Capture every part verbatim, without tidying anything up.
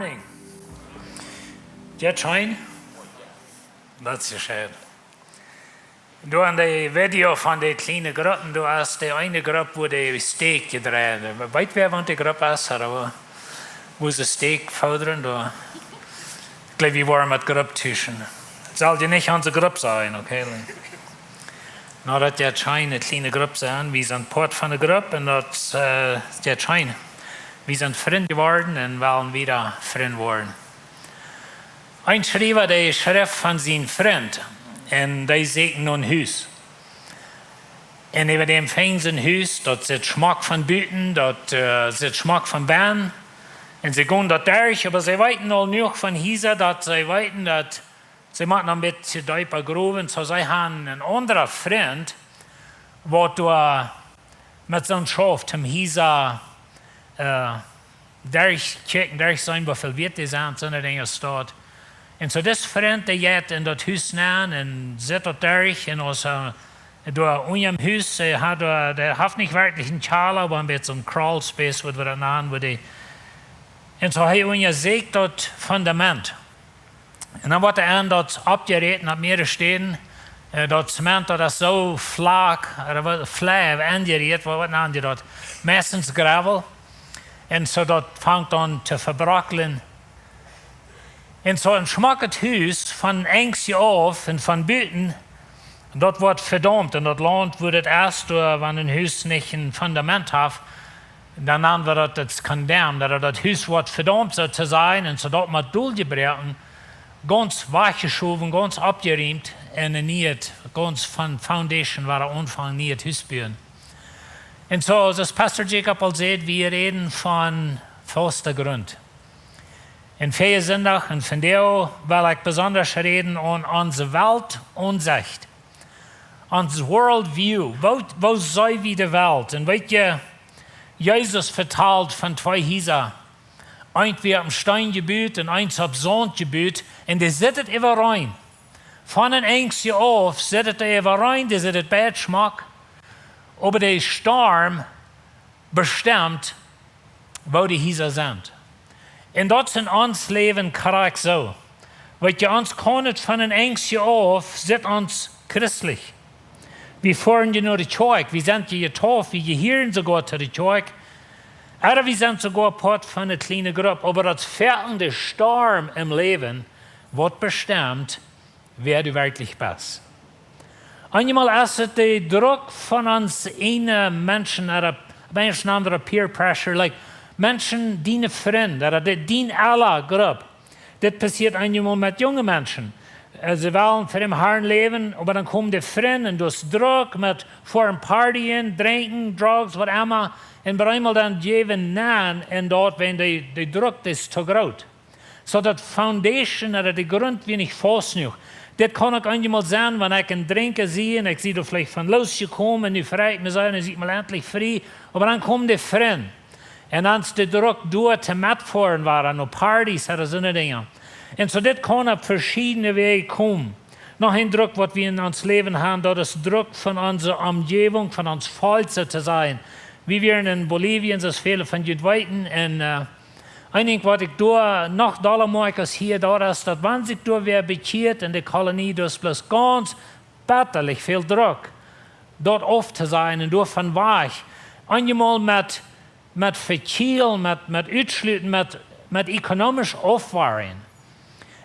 Morning. Jeit scheen? Daut es scheen. Doa aun de Video von de kjliene Gruppen, doa es de eene Grupp, wua de Steak jedreit. Weet wäa, waut de Grupp es, ooda wua, wua see Steak fodren, doa. Ekj jleew, wie woaren met Grupp tuschen. Daut saul je nich onse Grupp sennen, okay? Na, daut jeit scheen, ne kjliene Grupp sennen. Wie sent Poat von de Grupp un daut, äh, jeit scheen. Wie sent Frind jeworden un wellen wieda Frind woaren. Een Schriewa, dee schreef von sienen Frint un dee säkjen no een Hus. Un äwa däm finjen see een Hus, daut sitt schmock von buten, daut, äh, sitt schmock von bennen. Un see gonen doa derch, oba see weeten aul jenuach von Hiesa, daut see weeten, daut see motten een bät deepa growen. Soo see haben een aundren Frint, waut doa met soon Schauf toom Hiesa, äh, derchkjikjen, derchseenen, woo väl wieet dee sent, soone Dinja doa. Un soo dis Frint, dee jeit en daut Hus nenn un sitt doa derch un aus, äh, doa unja däm Hus, äh, haft doa, dee haft nich werkjlich een Kjalla, oba een bät soon crawl space, waut wie daut nanen, wua dee. Un soo hee unjasieekjt daut Fundament. Un dan woat hee aun daut oppjeräten opp mearere Städen, äh, daut Zement, daut es soo flach, ooda waut, flach aunjerieet, waut, waut nanen dee daut? Meistens gravel. Un soo daut fangt aun to vebrocklen. Un soo een schmocket Hus von enjst auf un von buten, daut woat vedaumt. Un daut Launt, wua daut es, doa, wan een Hus nich een Fundament haft, dan nanen wie daut, daut condemned, daut daut Hus woat vedaumt, soo to sajen, un soo daut mott doljebroaken, gaunz wajchjeschowen, gaunz oppjerieemt un een nieet, gaunz von foundation wada aunfangen, nieet Hus buen. Un soo, aus Pastor Jacob aul säd, wie räden von fausta Grunt. Un väajen Sindach un vondoag well ekj besonda räden aun onse Weltaunsecht. Ons world view, woo, woo see wie de Welt? Un weet jie, Jesus vetalt von twee Hiesa. Eent wia opp Steen jebut un eent opp Saunt jebut. Un dee sitten äwareen. Von een enjst auf sitten dee äwareen, dee sitten beid schmock. Oba de Storm bestemt, woo de Hiesa sent. Un daut es en ons Läwen krakjt soo. Weet jie, ons kaun et von een enjst auf, sitt ons christlich. Wie foaren je no de Kjoakj, wie sent je jetauft, wie jehieren soogoa to de Kjoakj. Ooda wie sent soogoa Poat von eene kjliene Grupp, oba daut es foaken de Storm em Läwen, waut bestemt, wäa du werkjlich best. Eenjemol es et de Druck von ons eejne Menschen, ooda opp Enjelsch nanen dee daut peer pressure, like, Menschen, diene Frind, ooda de, dien ella Grupp. Dit passieet eenjemol met junge Menschen. Äh, see wellen fa däm Harn läwen, oba dan komen de Frind un daut es Druck met foaren partyen, drinkjen, drugs, waut emma. Un bie eenmol dan jäwen nenn un daut, wan de, de Druck es too groot. Soo daut foundation, ooda de Grunt wia nich faust jenuach. Dit kaun uk eenjemol sennen, wan ekj een Drinkja sie un ekj sie doa veleicht von losjekomen, nu frei ekj mie sea, nu sie ekj mol entlich frie. Oba dan komen de Frind. Un dan es de Druck doa to metfoaren, wada no parties ooda soone Dinja. Un soo dit kaun opp veschiedne Wäaj komen. Noch een Druck, waut wie en ons Läwen haben, daut es Druck von onse Omjäwunk, von ons Volkj, soo to sajen. Wie wieren en Bolivien, soo aus väle von junt weeten, un, äh, een Dinkj, waut ekj doa noch dolla moakj aus hia, daut es, daut wan sikj doa wäa bekjieet en de Kolonie, daut es bloos gaunz bettalich väl Druck, daut auf to sajen un doavon wajch. Eenjemol met, met vekjielen, met, met utschluten, met, met ekonomisch aufwerjen.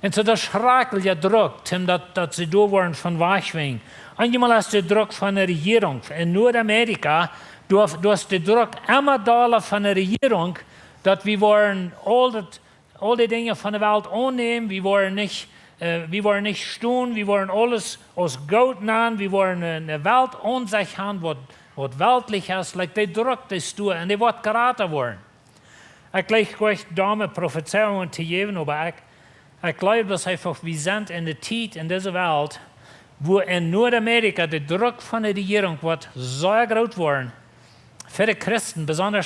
Un soo, daut es schrakjlicha Druck, toom daut, daut see doa woaren von wajch wenjen. Eenjemol es de Druck von de Rejierunk. En Nuadamerika, doa, doa es de Druck emma dolla von de Rejierunk, daut wie woaren aul daut, aul de Dinja von de Welt aunnämen, wie woaren nich, äh, wie woaren nich stonen, wie woaren aules aus goot nanen, wie woaren eene, eene Weltaunsecht haben, waut, waut weltlich es, like, de Druck, dee es doa un dee woat jrata woaren. Ekj jleich goanich domme Profezeiungen to jäwen, oba ekj, ekj jleew, daut eefach, wie sent en de Tiet, en dise Welt, wua en Nuadamerika de Druck von de Rejierunk woat sea groot woaren, fa de Christen, besonda,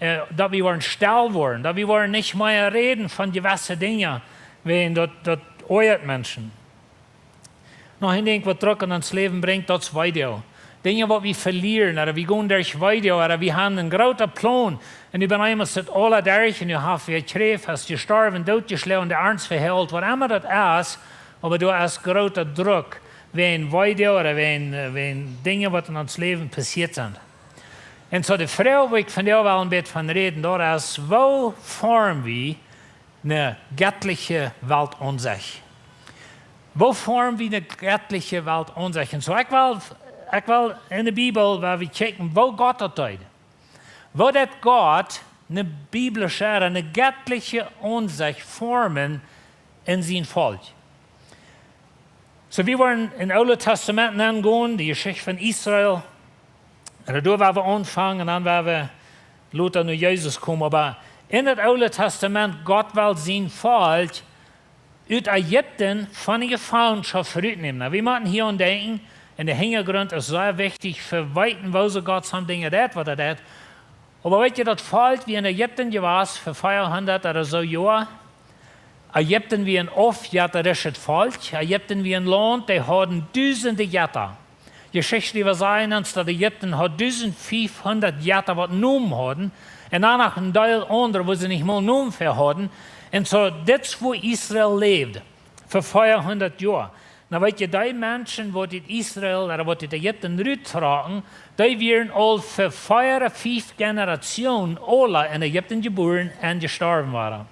äh, daut wie woaren stell woaren, daut wie woaren nich mea räden von jewesse Dinja, wäajen daut, daut oajat Menschen. Noch een Dinkj, waut Druck en ons Läwen brinjt, daut es Video. Dinja waut wie velieren, ooda wie gonen derch Weedoag, ooda wie haben een groota Plon. Un nu bie ons es daut aula derch, un nu haft wie Kjräft, es jestorwen, dootjeschlonen, de Arns veheilt, waut emma daut es, oba doa es groota Druck, wäajen Weedoag ooda wäajen, äh, wäajen Dinja waut en ons Läwen passieet sent. Un soo de Froag, wua ekj vondoag well een bät von räden, daut es, woo form wie eene jettliche Weltaunsecht? Woo form wie eene jettliche Weltaunsecht? Un soo, ekj well, ekj well en de Bibel, wua wie kjikjen, woo Gott daut deed. Woo deed Gott eene biblische, eene jettliche Aunsecht formen en sien Volkj? Soo, wie woaren en daut Oole Testament aungonen, de Jeschicht von Israel. Un doa woa wie aunfangen, un dan woa wie lota no Jesus komen. Oba en daut Oole Testament, Gott well sien Volkj ut Ägipten von de Jefangenschoft rutnämen. Nu, wie motten hia aun denkjen, un de Hinjagrunt es sea wichtich, fa weeten, woo soo Gott soone Dinja deed, waut hee deed. Oba weet jie, daut Volkj wia en Ägipten jewast fa veahundat ooda soo Joa. Ägipten wia een aufjettarischet Volkj. Ägipten wia een Launt, dee hauden dusende Jetta. Jeschichtschriewa sajen ons, daut Ägipten haud dusend fiefhundat Jetta, waut Nomen hauden. Un dan noch een Deel aundre, wua see nich mol Nomen fa hauden. Un soo, dit es wua Israel läwd, fa veahundat Joa. Nu weet jie, dee Menschen, waut ut Israel, ooda waut ut Ägipten ruttrocken, dee wieren aul fa vea, fief Generationen aula en Ägipten jebuaren un jestorwen wieren.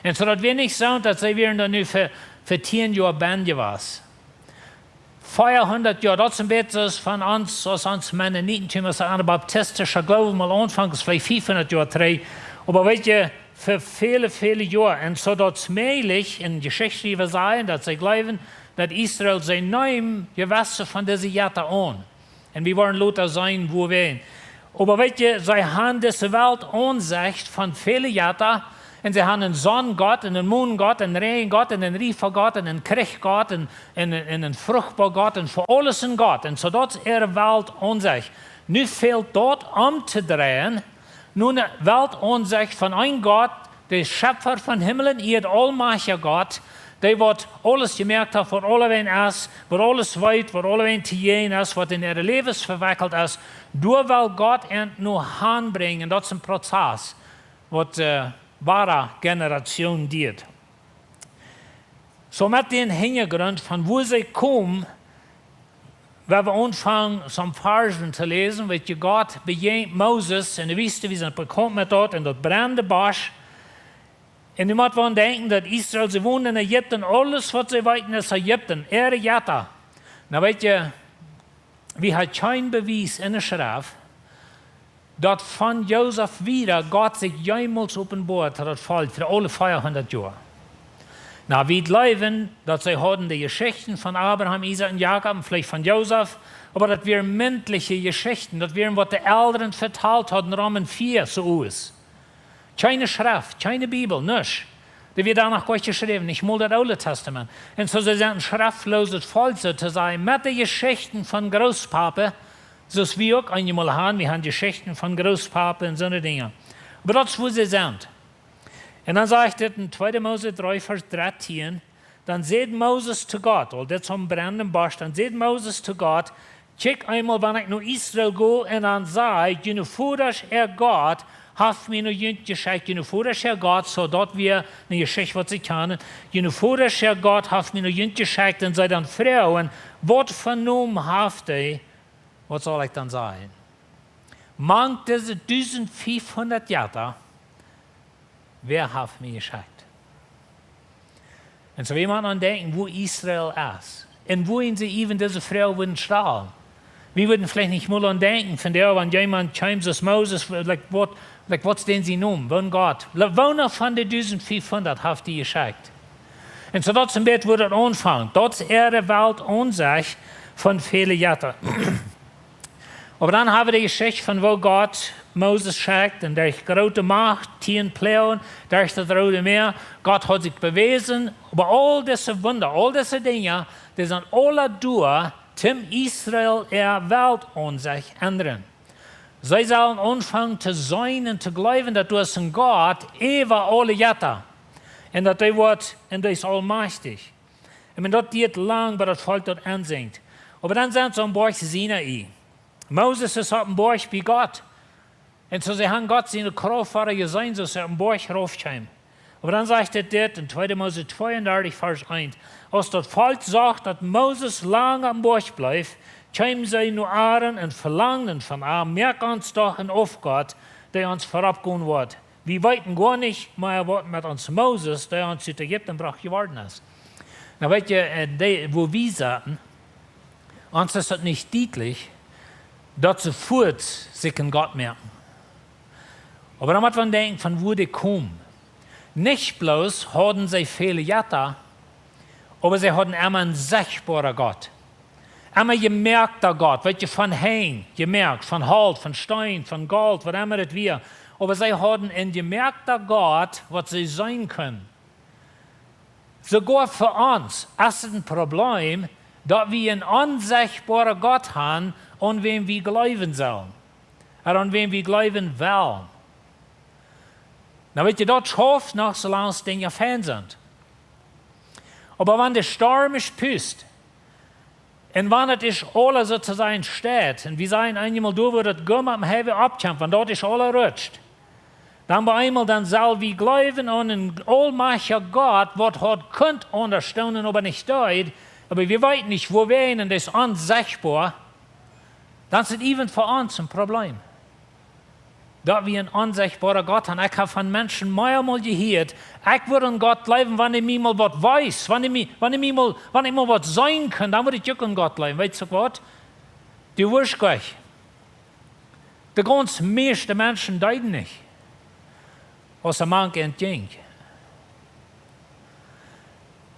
Un soo daut wia nich soo, daut see wieren dan nu fa, fa tieen Joa bennen jewast. Veahundat Joa, daut es een bät soo aus von ons, aus ons Mennoniten, aus de Anabaptistische Gloowen mol aunfunk, es veleicht fiefhundat Joa trigj. Oba weet jie, fa väle, väle Joa. Un soo daut es mäajlich, un Jeschichtschriewa sajen, daut see jleewen, daut Israel, see neemen jewesse von dise Jetta aun. Un wie woaren lota seenen, wua wie. Oba weet jie, see haben dise Weltaunsecht von väle Jetta, un see haben een Sonnengott, un een Mondengott, un een Räajengott, un een Riefagott, un een Kjrichgott, un, un, un een Fruchtboagott, un fa aules een Gott. Un soo daut es äare Weltaunsecht. Nu fält daut omtodreien, nu eene Weltaunsecht von een Gott, de Schepfa von Himmel un Ieed, aulmajchtja Gott, dee waut aules jemoakt haft, waut aulawäajen es, waut aules weet, waut aulawäajen to jäajen es, waut en äare Läwes vewekjelt es, doa well Gott an nu hanbrinjen. Daut es een Prozess, waut, äh, wada Generationen diat. Soo met dän Hinjagrunt von wua see komen, woa wie aunfangen, soone Varschen to läsen, weet jie, Gott bejäajent Moses en de Wiest, wie sent bekaunt met daut, en daut brennende Bosch. Un nu mott wie denkjen, daut Israel, see wonen en Ägipten, aules waut see weeten es Ägipten, äare Jetta. Nu weet jie, wie haben kjeen Bewies en de Schreft, daut von Josef wieda Gott sikj jemols openboat haud, daut Volkj fa aule veahundat Joa. Nu, wie jleewen, daut see hauden de Jeschichten von Abraham, Isaak un Jakob, un veleicht von Josef, oba daut wieren mintliche Jeschichten, daut wieren waut de Elren vetalt hauden, rom en Fia, soo aus. Kjeene Schreft, kjeene Bibel, nuscht. Dee wia doa noch goanich jeschräwen, nich mol daut Oole Testament. Un soo, see sent een schreftlooset Volkj, soo to sajen, met de Jeschichten von Grootpapa, soo aus wie uk eenjemol haben, wie haben Jeschichten von Grootpapa un soone Dinja. Oba daut es, wua see sent. Un dan sajcht et en tweede Mose dree, Varsch dartieen, dan säd Moses to Gott, aul dit es aum brennenden Bosch, dan säd Moses to Gott: Kjikj eemol, wan ekj no Israel go un dan saj: June Vodasch äa Gott haft mie no junt jeschekjt, june Vodasch äa Gott, soo daut wia eene Jeschicht, waut see kjanen, june Vodasch äa Gott haft mie no junt jeschekjt, un see dan froagen: Waut fa Nomen haft hee? Waut saul ekj dan sajen? Mank dise dusend fiefhundat Jetta, wäa haft mie jeschekjt? Un soo wie motten aun denkjen, wua Israel es. Un wua see even dise Froag wudden stalen. Wie wudden veleicht nich mol aun denkjen, von doa, wan jemaunt kjemt soo aus Moses, like, waut, like, waut es dän sien Nomen? Woon Gott? Woona von de dusend fiefhundat haft hee jeschekjt? Un soo daut es een bät, wua daut aunfangt. Daut es äare Weltaunsecht von väle Jetta. Oba dan haben wie de Jeschicht von woo Gott Moses schekjt un derch groote Macht, tieen Ploagen, derch daut Roode Mäa, Gott haud sikj bewäsen, oba aul dise Wunda, aul dise Dinja, dee sent aula doa, toom Israel äa Weltaunsecht endren. See sellen aunfangen to seenen un to jleewen, daut doa es een Gott äwa aule Jetta. Un daut dee woat, un dee es aulmajchtich. Ekj meen, daut diat lang, bat daut Volkj daut enseenen. Oba dan sent see aum Boajch Sinai. Moses es opp een Boajch bie Gott. Un soo see haben Gott siene Krauft wada jeseenen, soo aus hee opp een Boajch rauf kjeem. Oba dan sajcht et dit en tweede Mose tweeundartich, Varsch eent: Aus daut Volkj sach, daut Moses lang opp een Boajch bleef, kjeemen see no Aaron un velangden von am: Moak ons doch een Aufgott, dee ons verut gonen woat. Wie weeten goanich mea, waut met ons Moses, dee ons ut Ägipten brocht, jeworden es. Nu weet jie, äh, dee, wua wie saten, ons es daut nich dietlich, daut see fuaz sikj een Gott moaken. Oba dan mott eena denkjen von wua dee kjeemen. Nich bloos hauden see väle Jetta, oba see hauden emma een sechtboaren Gott. Emma jemoakta Gott, weet jie, von Henj jemoakt, von Holt, von Steen, von Golt, waut emma et wia. Oba see hauden een jemoakta Gott, waut see seenen kunnen. Soogoa fa ons es et een Problem, daut wie een onsechtboaren Gott haben, aun wäm wie jleewen sellen. Ooda aun wäm wie jleewen wellen. Nu weet jie, daut schauft noch, soo lang aus Dinja fein sent. Oba wan de Storm es pust, un wan et es aules soo to sajen steit, un wie sajen eenjemol doa, wua daut Gumma aum Highway oppkjemt, wan daut es aules rutscht, dan bie eenmol, dan sell wie jleewen aun een aulmajchtja Gott, waut haud kunt aundasch doonen, oba nich deed, oba wie weeten nich, wua wie en, un daut es onsechtboa, dan es et even fa ons een Problem. Daut wie een onsechtboaren Gott haben. Ekj hab von Menschen meamol jehieet, ekj wudd aun Gott jleewen, wan hee mie mol waut wees, wan hee mie, wan hee mie mol, wan ekj mol waut seenen kunn, dan wudd ekj uk aun Gott jleewen. Weetst du waut? Du woascht jlikj. De gaunz mieeschte Menschen deeden nich, aus et mank an jinkj.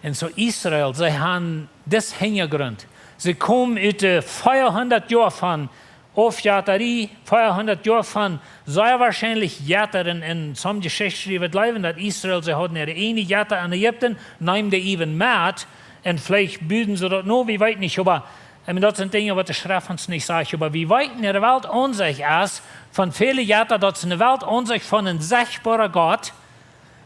Un soo Israel, see haben dis Hinjagrunt. See komen ut de veahundat Joa von Aufjettarie, veahundat Joa von sea woarschienlich Jetta. Un, un some Jeschichtschrieva jleewen, daut Israel, see hauden äare ieejne Jetta en Ägipten, neemen dee even met, un veleicht buden see daut no, wie weeten nich, oba, ekj meen, daut sent Dinja, waut de Schreft ons nich sajcht, oba wie weeten, de Welt aun sikj es von väle Jetta, daut es eene Welt aun sikj von een sechtboaren Gott.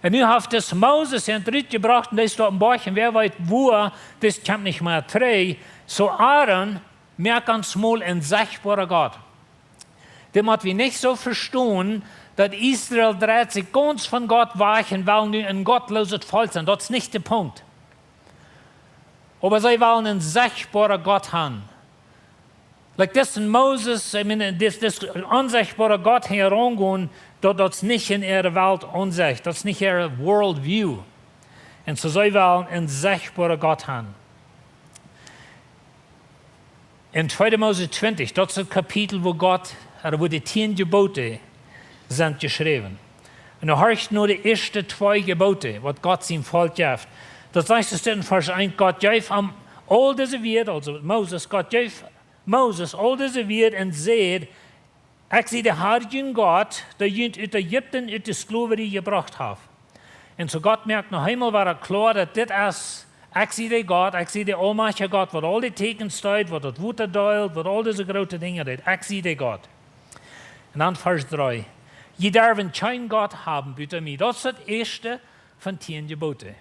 Un nu haft dis Moses an rutjebrocht, un dee es doa opp een Boajch, un wäa weet wua, dis kjemt nich mea trigj. Soo Aaron, moak ons mol een sechtboaren Gott. Dit mott wie nich soo vestonen, daut Israel dreit sikj gaunz von Gott wajch un well nu een gottlooset Volkj sennen. Daut es nich de Punkt. Oba see wellen een sechtboaren Gott haben. Like, dis Moses, ekj meen, dis, dis onsechtboaren Gott hia aungonen, daut, daut es nich en äare Welt aun sikj, daut es nich äare world view. Un soo see wellen een sechtboaren Gott haben. En tweede Mose twintich, daut es daut Kapitel, wua Gott, ooda wua de tieen Jebote sent jeschräwen. Un dan horcht no de ieeschte twee Jebote, waut Gott sien Volkj jeft. Daut sajcht et en Varsch eent: Gott jeef am aul dise Wieed, aulsoo Moses, Gott jeef Moses aul dise Wieed un säd: Ekj sie de Herr, jun Gott, dee junt ut Ägipten, ut de Sklowerie jebrocht haft. Un soo Gott moakt noch eemol wada kloa, daut dit es, ekj sie de Gott, ekj sie de aulmajchtja Gott, waut aul de Tieekjens deed, waut daut Wota deelt, waut aul dise groote Dinja deed. Ekj sie de Gott. Un dan Varsch dree: Jie derwen kjeen Gott haben buta mie. Daut es daut ieeschte von tieen Jebote.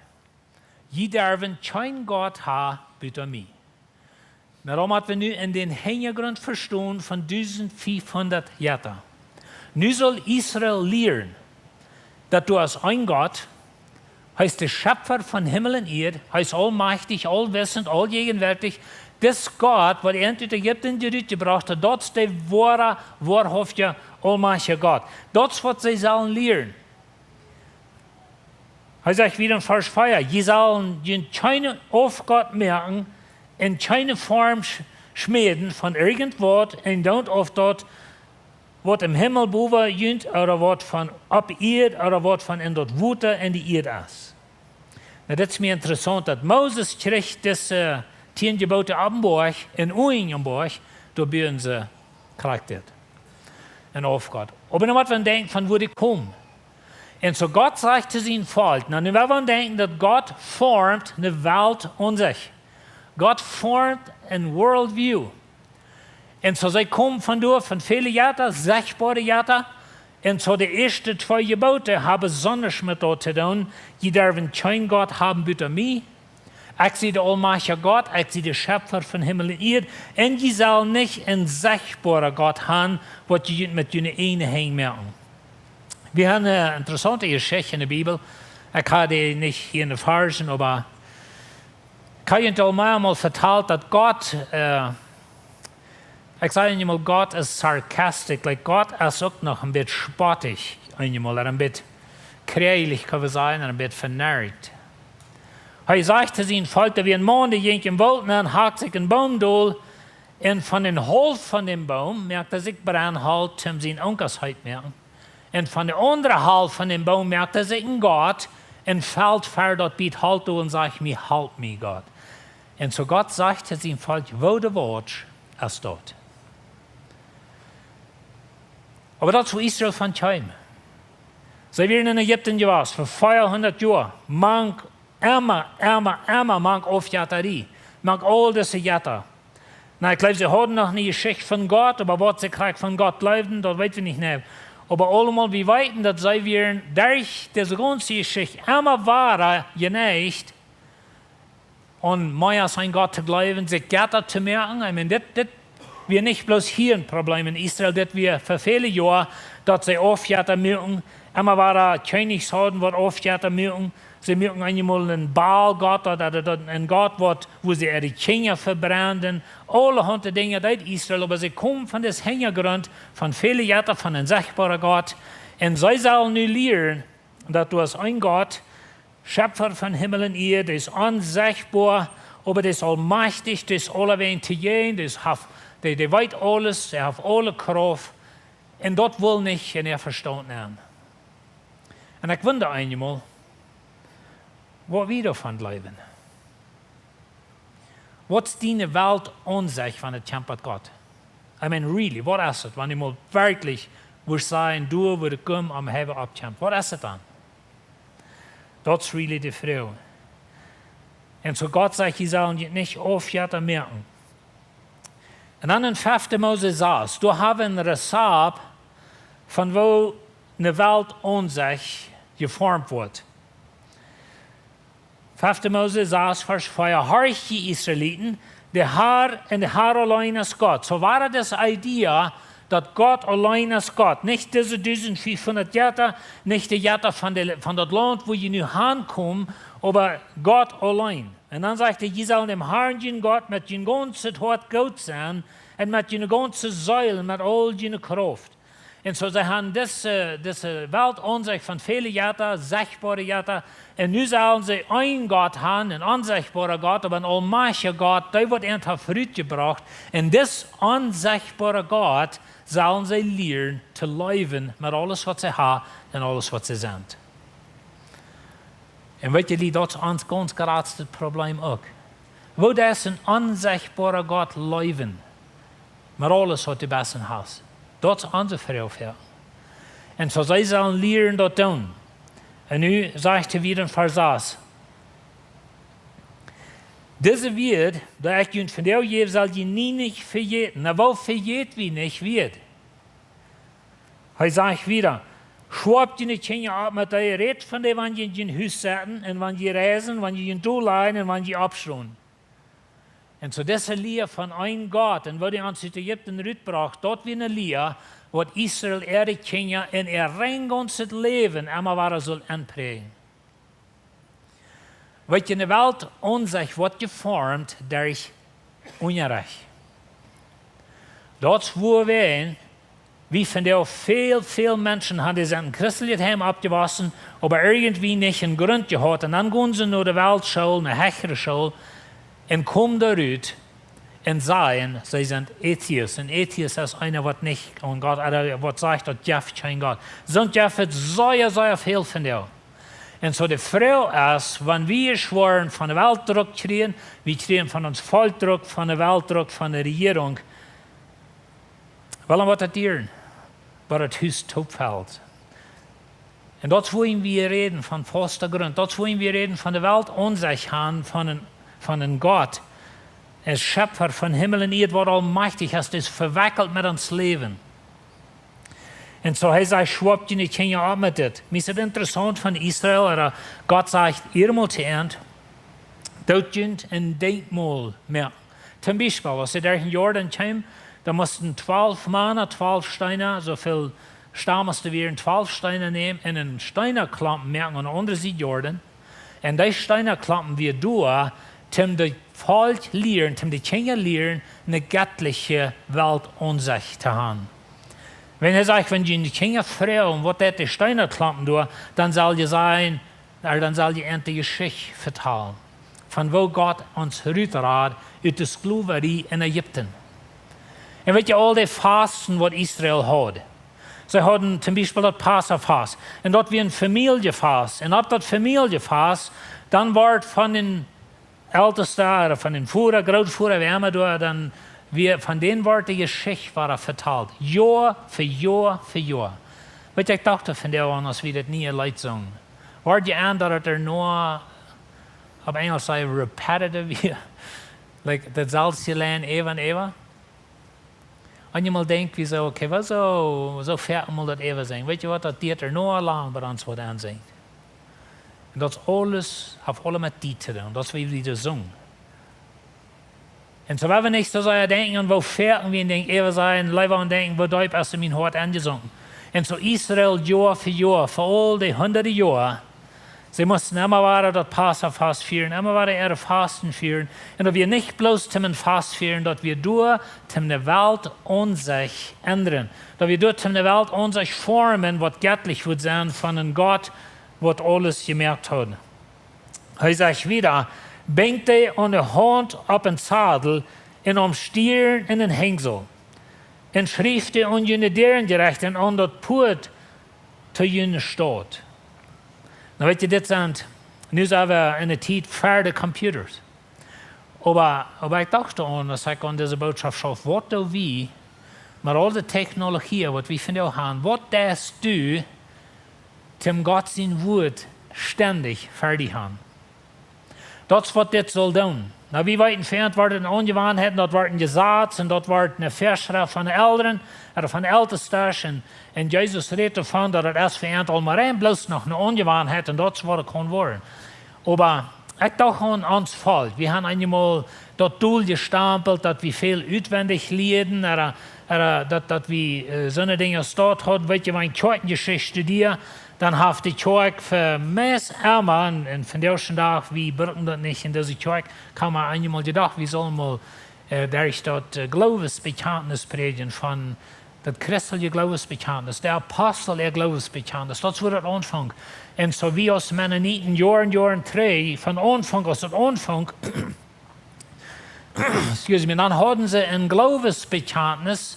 Jie derwen kjeen Gott haben buta mie. Nu, daut mott wie nu en dän Hinjagrunt vestonen von dusent fiefhundat Jetta. Nu saul Israel lieren, daut doa es een Gott, hee es de Schepfa von Himmel un Ieed, hee es aulmajchtich, aulwissent, auljäajenwoatich. Dis Gott, waut an ut Ägipten rutjebrocht haft, daut es de woare, woahauftje, aulmajchtje Gott. Daut es, waut see sellen lieren. Hee sajcht wada en Varsch vea: Jie sellen junt kjeenen Aufgott moaken un kjeene Form sch-, schmäden von irjent waut, en daut ooda daut, waut em Himmel bowen junt, ooda waut von opp Ieed, ooda waut von en daut Wota en de Ieed es. Nu, daut es mie interessaunt, daut Moses kjrieech dise tieen Jebote opp een Boajch, en Uing opp een Boajch, doa buden see krakjt dit. Een Aufgott. Oba nu mott wie denkjen von wua dee komen. Un soo Gott sajcht to sien Volkj, nu, nu woa wie denkjen, daut Gott formt de Welt aun sikj. Gott formt een world view. Un soo see komen von doa, von väle Jetta, sechtboare Jetta. Un soo de ieeschte twee Jebote haben besonda met daut to doonen: Jie derwen kjeen Gott haben buta mie. Ekj sie de aulmajchtja Gott, ekj sie de Schepfa von Himmel un Ieed, un jie sellen nich een sichtboara Gott han, waut jie met june ieejne Henj moaken. Wie haben eene interessaunte Jeschicht enne Bibel. Ekj hab dee nich hia enne Varschen, oba ekj hab junt aul meamol vetalt, daut Gott, äh, ekj saj eenjemol, Gott es sarcastic, like, Gott es uk noch een bät spottich, eenjemol, ooda een bät kjräajlich, kaun wie sajen, ooda een bät venicht. Hee sajcht to sien Volkj, doa wia een Maun, dee jinkj em Woolt nenn, hakjt sikj een Boom dol, un von dän Haulf von dän Boom moakt hee sikj Brennholt, om siene Unkas heet moaken. Un von de aundre Haulf von dän Boom moakt hee sikj een Gott, un felt ver daut Bät Holt dol un sajcht: "Mie, halp mie, Gott." Un soo Gott sajcht to sien Volkj: "Woo de Wort es daut." Oba daut es, woo Israel von kjeem. See wieren en Ägipten jewast fa veahundat Joa, mank emma, emma, emma, mank Aufjetarie, mank aul dise Jetta. Na, ekj jleew, see hauden noch eene Jeschicht von Gott, oba waut see krakjt von Gott jleewden, daut weet wie nich mea. Oba aulemol, wie weeten, daut see wieren derch dise gaunze Jeschicht emma wada jeneigt, om mea aun Gott to jleewen, sikj Jetta to moaken. I mean, dit, dit wia nich bloos hia een Problem en Israel, dit wia fa väle Joa, daut see Aufjetta muaken, emma wada Kjennichs hauden, waut Aufjetta muaken. See muaken eenjemol een Baal-Gott, ooda, ooda een Gott, waut, wua see äare Kjinja vebrenden. Aulahaunt Dinja deed Israel, oba see kjeemen von dän Hinjagrunt von väle Jetta, von een sichtboara Gott. Un see sellen nu lieren, daut doa es een Gott, Schepfa von Himmel un Ieed, dee es onsichtboa, oba dee es aulmajchtich, dee es aulewäajen to jäajen, dee es, haft, dee, dee weet aules, dee haft aule Krauft. Un daut wull nich en äa Vestaunt nenn. Un ekj wunda eenjemol, waut wie doavon jleewen. Waut es diene Weltaunsecht, wan et kjemt bat Gott? I mean, really, waut es et, wan du mol werkjlich wurscht sajen, du wurscht komen, om Heil oppkjemt? Waut es et dan? Daut es really de Froag. Un soo Gott sajcht, jie sellen junt nich Aufjetta moaken. Un dan en fefte Mose sas, doa hab wie een Rezept von woo eene Weltaunsecht jeformt woat. Fefte Mose sas, Varsch vea: "Horcht, jie Israeliten, de Herr un de Herr auleen es Gott." Soo wia daut dise Idee, daut Gott auleen es Gott. Nich dise dusent fiefhundat Jetta, nich de Jetta von de, von daut Launt, wua jie nu hankomen, oba Gott auleen. Un dan sajcht hee: "Jie sellen däm Herrn, jun Gott, met jun gaunzet Hoat goot sennen un met june gaunze Seel un met aul june Krauft." Un soo, see haben dise, dise Weltaunsecht von väle Jetta, sichtboare Jetta. Un nu sellen see een Gott haben, een onsichtboara Gott, oba een aulmajchtja Gott, dee woat an to Frucht jebrocht. Un dis onsichtboara Gott sellen see lieren to läwen met aules, waut see haben un aules, waut see sent. Un weet jie, daut es ons gaunz jratstet Problem uk. Woo deist een onsichtboara Gott läwen met aules, waut du best en hast? Daut es onse Froag. Un soo see sellen lieren daut doonen. Un nu sajcht hee wada en Varsch sas: "Dise Wieed, dee ekj junt vondoag jäw, sell jie nie nich vejäten." Na, woo vejät wie nich Wieed? Hee sajcht wada: "Schwoat june Kjinja opp met dee, rät von dee, wan jie en jun Hus setten un wan jie reisen, wan jie junt dol lajen un wan jie oppstonen." Un soo dise Lia von een Gott, un woo dee ons ut Ägipten rutbrocht, daut wia eene Lia, waut Israel äare Kjinja en äa gaunzet Läwen emma wada sull enpräajen. Weet jie, eene Weltaunsecht woat jeformt derch Unjarecht. Daut es wuarom wie vondoag väl, väl Menschen haben, dee sent en christeljet Heim oppjewossen, oba irjentwie nich een Grunt jehaut. Un dan gonen see no de Weltschool, no hechre School, un komen doa rut un sajen, see sent Atheist. Un Atheist es eena, waut nich aun Gott, ooda waut sajcht, daut jeft kjeen Gott. Soont jeft et sea, sea väl vondoag. Un soo de Froag es, wan wie woaren von de Welt Druck kjrieen, wie kjrieen von ons Volkj Druck, von de Welt Druck, von de Rejierunk, woo lang woat daut dieren, bat daut Hus toopfelt? Un daut es wuarom wie räden von fausta Grunt. Daut es wuarom wie räden von de Weltaunsecht haben von een, von een Gott, een Schepfa von Himmel un Ieed, waut aulmajchtich es, dee es vewekjelt met ons Läwen. Un soo hee sajcht: "Schwoat june Kjinja opp met dit." Mie es et interessaunt von Israel, ooda Gott sajcht hia mol to an: doot junt een Denkmol moaken. Toom Biespel, aus see derch dän Jordan kjeemen, dan musten twalf Mana, twalf Steena, soo väl Stam aus doa wieren, twalf Steena nämen un een Steenaklompen moaken aun de aundre Sied Jordan. Un dee Steenaklompen wia doa, toom daut Volkj lieren, toom de Kjinja lieren, eene jettliche Weltaunsecht to haben. Wan hee sajcht, wan june Kjinja froagen, waut daut de Steenaklompen doa, dan saul jie sajen, dan saul jie an de Jeschicht vetalen, von woo Gott ons rutrad ut de Sklowarie en Ägipten. Un weet jie, aul dee Fasten, waut Israel haud, see hauden toom Biespel daut Passafast. Un daut wia een Famieljefasten. Un opp daut Famieljefasten, dan wort von dän Eltesten ooda von dän Voda, Grootvoda, wäa emma doa dan wia, von dän wort de Jeschicht wada vetalt. Joa fa Joa fa Joa. Weet jie, ekj docht doa vondoag aun, aus wie daut niee Leet sungen. Wort jie en, daut et doano, opp Enjlisch saj jie repetitive wia. Like, daut selwje Leet äwa un äwa. Eenjemol denkj wie soo, okay, waut soo, soo foaken mol daut äwa sinjen. Weet jie waut, daut diat doano lang, bat ons waut aunsinjt. Un daut aules haft aules met Tiet to doonen. Daut es woo wie daut sungen. Un soo woa wie nich soo sea denkjen aun woo foaken wie een Dinkj äwa sajen, leewa aun denkjen, woo deep es en mien Hoat enjesunken. Un soo Israel Joa fa Joa, fa aul dee hundade Joa, see musten emma wada daut Passafast fieren, emma wada äare Fasten fieren. Un daut wia nich bloos toom een Fast fieren, daut wia doa toom de Weltaunsecht endren. Daut wia doa toom de Weltaunsecht formen, waut jettlich wudd sennen von een Gott, waut aules jemoakt haud. Hee sajcht wieda: Binjt dee aun de Haunt opp een Zadel un aum Stieren en een Henjsel, un schrieft dee aun june Däarenjerechte un aun daut Puat to june Staut. Nu weet jie, dit sent, nu sent wie en de Tiet ver de Computers. Oba, oba ekj docht aun, aus ekj aun dise Bootschoft schreef, waut doo wie met aul de Technologie, waut wie vondoag haben, waut deist du, toom Gott sien Wuat stendich ver die haben? Daut es waut dit saul doonen. Nu, wie weeten, fa ons wort daut eene Aunjewanheit, un daut wort een Jesaz, un daut wort eene Väaschreft von de Elren, ooda von de Eltestasch, un, un Jesus rät doavon, daut et es fa ons aul mau rein bloos noch eene Aunjewanheit, un daut es waut et kaun woaren. Oba ekj docht aun ons Volkj, wie haben eenjemol daut Doel jestampelt, daut wie väl utwendich lieeden, ooda, ooda daut, daut wie, äh, soone Dinja aus daut hauden, weet jie, wan Kjoakjenjeschicht studieren, dan haft de Kjoakj fa meist emma, un, un vondoag dän Dach, wie brucken daut nich en dise Kjoakj, kaun mau eenjemol jedocht, wie sellen mol, äh, derch daut, äh, Gloowesbekjantnis prädjen von daut christelje Gloowesbekjantnis, de Apostel äa Gloowesbekjantnis, daut es woo daut aunfunk. Un soo wie aus Mennoniten Joaren, Joaren trigj, von Aunfank, aus daut aunfunk, excuse me, dan hauden see een Gloowesbekjantnis,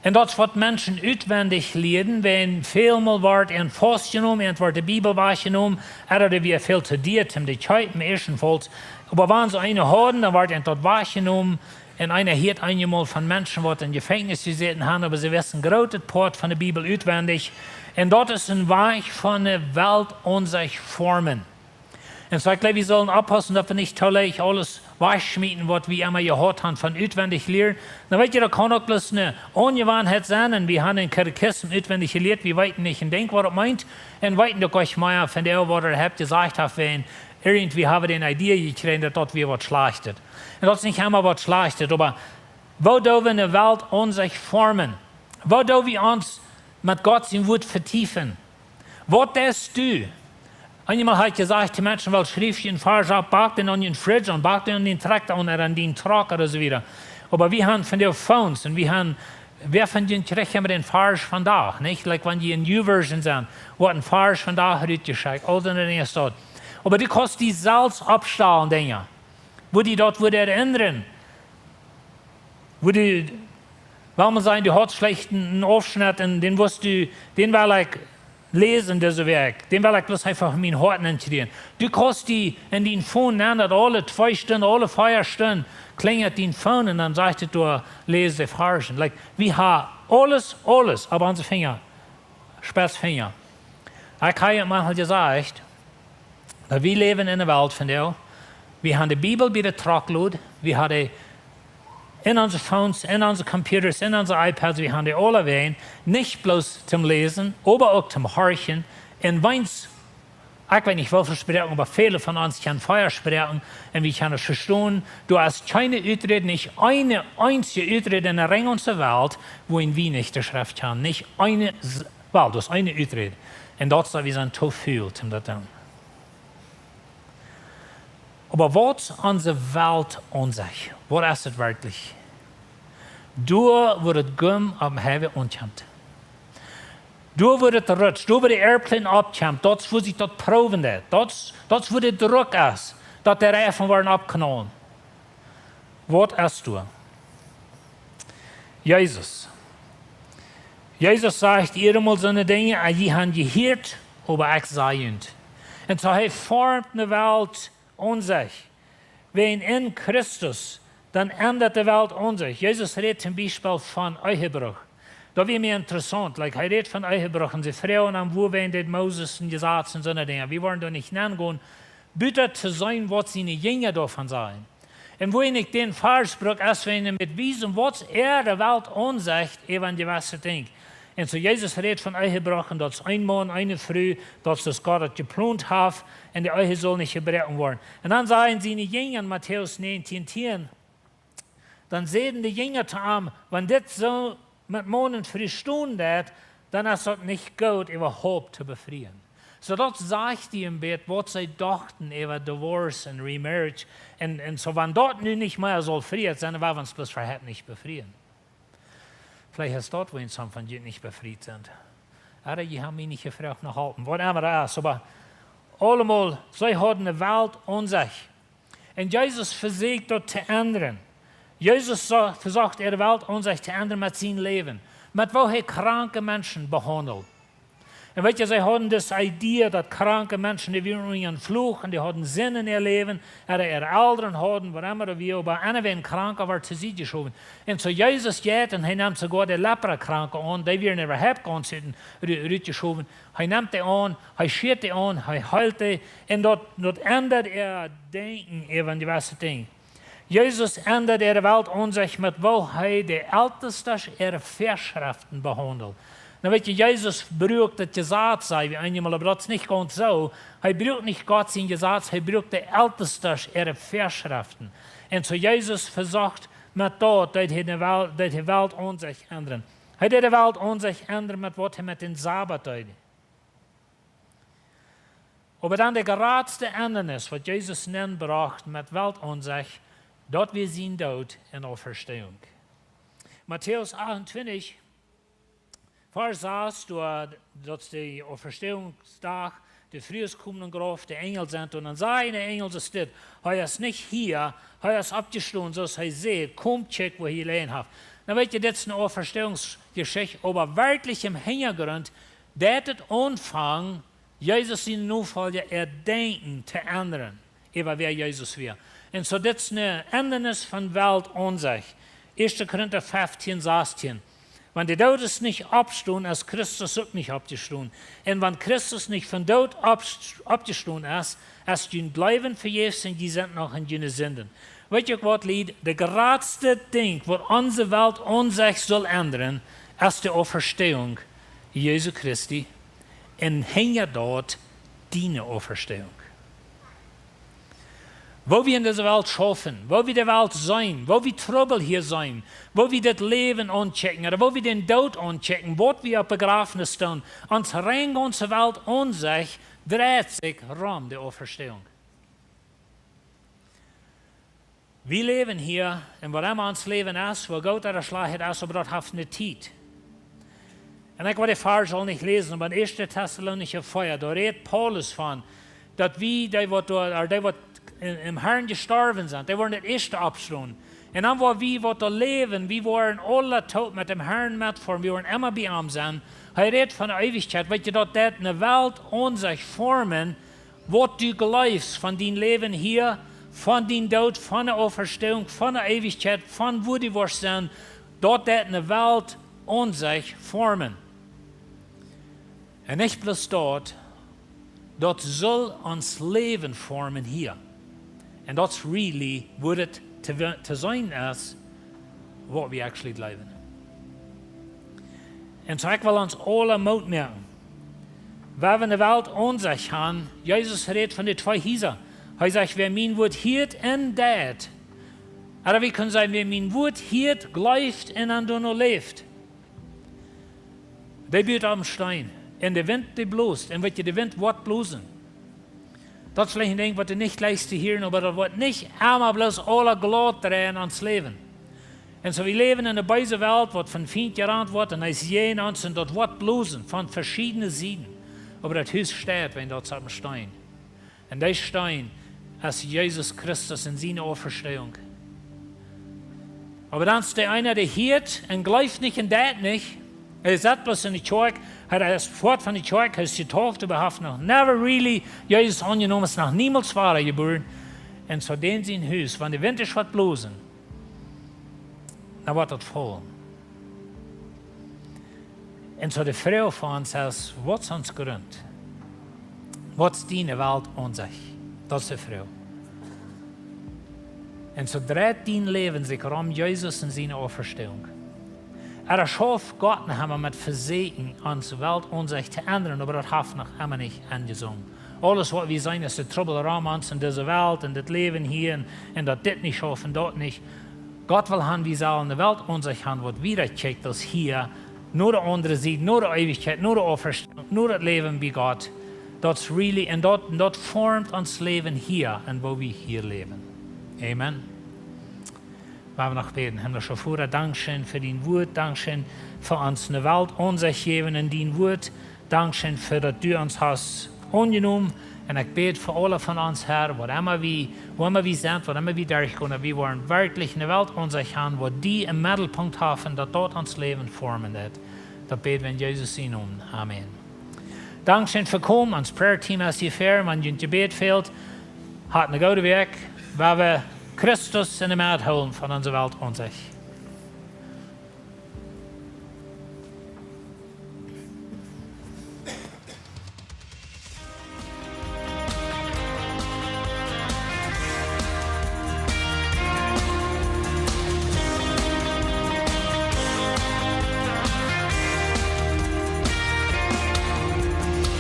un daut es waut Menschen utwendich lieeden, wan välmol wort an faustjenomen, an wort de Bibel wajchjenomen, ooda dee wia väl to dia toom to kjeepen, ieeschtenfauls. Oba wan see eene hauden, dan wort an daut wajchjenomen, un eena hieet eenjemol von Menschen, waut em Jefenkjnis jesäten haben, oba see wisten een grootet Poat von de Bibel utwendich. Un daut es een Wajch von de Weltaunsecht formen. Un soo, ekj jleew, wie sellen oppaussen, daut wie nich too leicht aules wajchschmieten, waut wie emma jehaut haben von utwendich lieren. Dan weet jie, daut kaun uk bloos eene Aunjewanheit sennen. Un wie haben een Katechismus utwendich jelieet, wie weeten nich een Dinkj, waut et meent. Un weeten uk nich mea von dee, waut et haft jesajcht haft, wan irjentwäa haft eene Idee jekjräajen, daut daut wia waut Schlajchtet. Un daut es nich emma waut Schlajchtet, oba woo doo wie eene Weltaunsecht formen? Woo doo wie ons met Gott sien Wuat vetiefen? Waut deist du? Eenjemol hab ekj jesajcht to Menschen, well, schrift een Varsch opp, bak dän aun dän Fridge un bak dän aun dän Trakta un aun dän Truck ooda soo wieda. Oba wie haben vondoag Phones un wie haben, wäa von junt kjricht emma dän Varsch vondoag, nich? Like, wan jie en YouVersion sent, woat een Varsch vondoag rutjeschekjt, aul soone Dinja es daut. Oba du kaust die selfst oppstalen, Dinja, woo die daut wudd erinren. Woo du, well wie sajen, du haudst veleicht een, een Aufschnett un dän wurscht du, dän well ekj läsen dise Wäakj. Dän well ekj bloos eefach en mien Hoat nenkjrieen. Du kaust die en dien Phone nenn, daut aule twee Stunden, aule vea Stunden klinjelt dien Phone un dan sajcht et doa, läs de Varschen. Like, wie haben aules, aules opp onse Finja. Spetz Finja. Ekj hab junt mol jesajcht, daut wie läwen en eene Welt vondoag, wie haben de Bibel bie de Truckload, wie haben dee en onse Phones, en onse Computers, en onse iPads, wie haben dee aulawäajen, nich bloos toom läsen, oba uk toom horchen, un weens Ekj weet nich woo väl Sproaken, oba väle von ons kjennen vea Sproaken un wie kjennen vestonen, doa es kjeene Uträd, nich eene eensje Uträd en de Ring onse Welt, wua wie nich de Schreft kjennen, nich eene, s- well, daut es eene Uträd. Un daut es, daut wie sent too ful om daut to doonen. Oba waut es onse Welt aun sikj? Waut es et werkjlich? Doa wua daut Gummi opp dän Highway aunkjemt. Doa wua daut rutsch, doa wua de Airplane oppkjemt, daut es wua sikj daut proowen deit. Daut es, daut es wua de Druck es, daut de Reifen woaren oppknaulen. Waut es doa? Jesus. Jesus sajcht: "Jie mol soone Dinja, ah, jie haben jehieet, oba ekj saj junt." Un soo hee formt ne Welt aun sikj. Wäa en Christus, dan endat de Welt aun sikj. Jesus rät toom Biespel von Ehebruch. Daut wia mie interessaunt. Like, hee rät von Ehebruch un see froagen am, wuarom deed Moses een Jesaz un soone Dinja. Wie woaren doa nich nengonen, buta to seenen, waut siene Jinja doavon sajen. Un wua ekj dän Varsch bruck, es, wan wie met wiesen, waut es de Welt aun sikj äwa een jewesset Dinkj. Un soo Jesus rät von Ehebruch, daut es een Maun, eene Fru, daut es, daut Gott daut jeplont haft, un de Ehe saul nich jebroaken woaren. Un dan sajen siene Jinja en Matäus näajentieen tieen, dan säden de Jinja to am: "Wan dit soo met Maun un Fru stonen deit, dan es daut nich goot, äwahaupt to befrieen." Soo daut sajcht die een bät, waut see dochten äwa Divorce un Remarriage. Un, un soo, wan daut nu nich mea saul friet sennen, dan woa wie ons bloos veleicht nich befrieen. Veleicht es daut, wuarom some von junt nich befriet sent. Ooda jie haben mie nich jefroacht no Halpen. Waut emma daut es, oba aulemol, see hauden de Welt aun sikj. Un Jesus vesieekjt daut to endren. Jesus so-, vesocht äare Welt aun sikj to endren met sien Läwen. Met woo hee kranke Menschen behaundelt. Un weet jie, see hauden dise Idee, daut kranke Menschen, dee wieren unja een Fluch un dee hauden Sind en äa Läwen, ooda äare Elren hauden, waut emma daut wia, oba eena, wäa krank wia, wort to Sied jeschowen. Un soo Jesus jeit un hee nemt soogoa de Leprakranke aun, dee wieren äwahaupt gaunz ru-, rutjeschowen. Hee nemt dee aun, hee schieet dee aun, hee heelt dee. Un daut, daut endat äa Denkjen äwa een jewesset Dinkj. Jesus endat äare Welt aun sikj met woo hee de Eltestasch äare Väaschreften behaundelt. Nu weet jie, Jesus brukt daut Jesaz, saj wie eemol, oba daut es nich gaunz soo. Hee brukt nich Gott sien Jesaz, hee brukt de Eltestasch äare Väaschreften. Un soo Jesus vesocht met daut, daut hee de Wel-, daut hee Welt aun sikj endren. Hee deed de Welt aun sikj endren met waut hee met dän Sabat deed. Oba dan de jratste Endanis, waut Jesus nenbrocht met Welt aun sikj, daut wia sien Doot un Auferstehung. Matäus achtuntwintich, Varsch sas, doa, daut es de Auferstehungsdach, de Frues komen em Grauf, de Enjel sent, un dan sajen de Enjel soo dit: "Hee es nich hia, hee es oppjestonen, soo aus hee säd, komt, kjikjt, wua hee jelegen haft." Nu weet jie, dit es eene Auferstehungsjeschicht, oba werkjlich em Hinjagrunt, daut et aunfangt, Jesus siene Nofolja äa Denkjen to endren äwa wäa Jesus wia. Un soo, dit es een Endanis von Welt aun sikj. Ieeschte Korinta feftieen sastieen. Wan de Doot es nich oppjestonen, es Christus uk nich oppjestonen. Un wan Christus nich vom Doot opp-, oppjestonen es, es jun Gloowen vejäfs un jie sent noch en june Sinden. Weet jie uk waut, Lied? De jratste Dinkj, waut onse Welt aun sikj saul endren, es de Auferstehung Jesu Christi un hinja daut diene Auferstehung. Woo wie en dise Welt schaufen, woo wie de Welt seenen, woo wie Trubbel hia seenen, woo wie daut Läwen aunkjikjen, ooda woo wie dän Doot aunkjikjen, waut wie opp Bejrafnis doonen, ons Ring, onse Welt aun sikj, dreit sikj rom de Auferstehung. Wie läwen hia, un waut emma ons Läwen es, woo goot ooda schlajcht et es, oba daut haft eene Tiet. Un ekj well dän Varsch aul nich läsen, oba en Ieeschte Tessalonicha vea, doa rät Paulus von, daut wie, dee waut doa, ooda dee waut em, em Herrn jestorwen sent, dee woaren daut ieeschte oppstonen. Un dan woa wie waut doa läwen, wie woaren aule toop met däm Herrn metfoaren, wie woaren emma bie am sennen. Hee rät von de Eewichkjeit, weet jie, daut deit eene Welt aun sikj formen, waut du jleefst von dien Läwen hia, von dien Doot, von de Auferstehung, von de Eewichkjeit, von wua du woascht sennen, daut deit eene Welt aun sikj formen. Un nich bloos daut, daut saul ons Läwen formen hia. Un daut es really wua et to, to seenen es, waut wie actually jleewen. Un soo ekj well ons aule Moot moaken. Wua wie de Welt aunsecht han, Jesus rät von de twee Hiesa. Hee sajcht: "Wäa mien Wuat hieet un deit." Ooda wie kjennen sajen: "Wäa mien Wuat hieet, jleeft un dan doano läft, dee but opp eenen Steen. Un de Wint, dee blost, un weet jie, de Wint woat blosen." Daut es veleicht een Dinkj, waut du nich jleichst to hieren, oba daut woat nich emma bloos aula glaut dreien aun ons Läwen. Un soo, wie läwen en eene beese Welt, waut vom Fient jerant woat, un hee es jäajen ons, un daut woat blosen von veschiedne Sieden. Oba daut Hus steit, wiels daut es opp eenen Steen. Un dee Steen es Jesus Christus un siene Auferstehung. Oba dan es doa eena, dee hieet un jleeft nich un deit nich. Hee sett bloos enne Kjoakj, hee es foat von de Kjoakj, hee es jetauft, oba haft noch never really Jesus aunjenomen, es noch niemols wadajebuaren. Un soo dän sien Hus, wan de Wint es, woat blosen, dan woat daut faulen. Un soo de Froag fa ons es: Waut es ons Grunt? Waut es diene Welt aunsecht? Daut es de Froag. Un soo dreit dien Läwen sikj rom Jesus un siene Auferstehung. Ooda schauft Gott noch emma met Vesieekjen, ons Welt aunsecht to endren, oba daut haft noch emma nich aunjefongen. Aules, waut wie seenen, es de Trubbel rom ons en dise Welt, en dit Läwen hia, un, un daut dit nich schauft un daut nich. Gott well han, wie sellen eene Welt aunsecht han, waut wieda kjikjt aus hia, no de aundre Sied, no de Eewichkjeit, no de Auferstehung, no daut Läwen bie Gott. Daut es really, un daut, un daut formt ons Läwen hia un woo wie hia läwen. Amen. Wie wellen noch bäden. Himmlischa Voda, dankscheen fa dien Wuat, dankscheen fa ons eene Welt aunsecht jäwen en dien Wuat. Dankscheen fa daut du ons hast aunjenomen. Un ekj bäd fa aule von ons, Herr, waut emma wie, wua emma wie sent, waut emma wie derchgonen, daut wie woaren werkjlich eene Welt aunsecht han, waut die em Meddelpunkt haft un daut daut ons Läwen formen woat. Daut bäd wie en Jesus sienen Nomen. Amen. Dankscheen fa komen. Ons Prayer Team es hia ver, wan junt Jebäd fält. Hat eene goode Wäakj, wua wie Christus enne Medd hoolen von onse Welt aunsecht.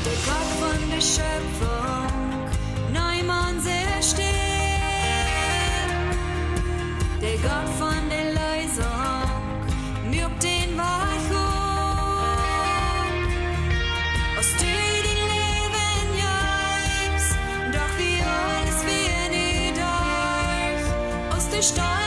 De Gott von de Schöpfung, neem ons Städ. De Gott von de Leesunk, muak dän Wajch op. Aus du dien Läwen jeefst, doch wia aules wia nie derch. Aus de Stein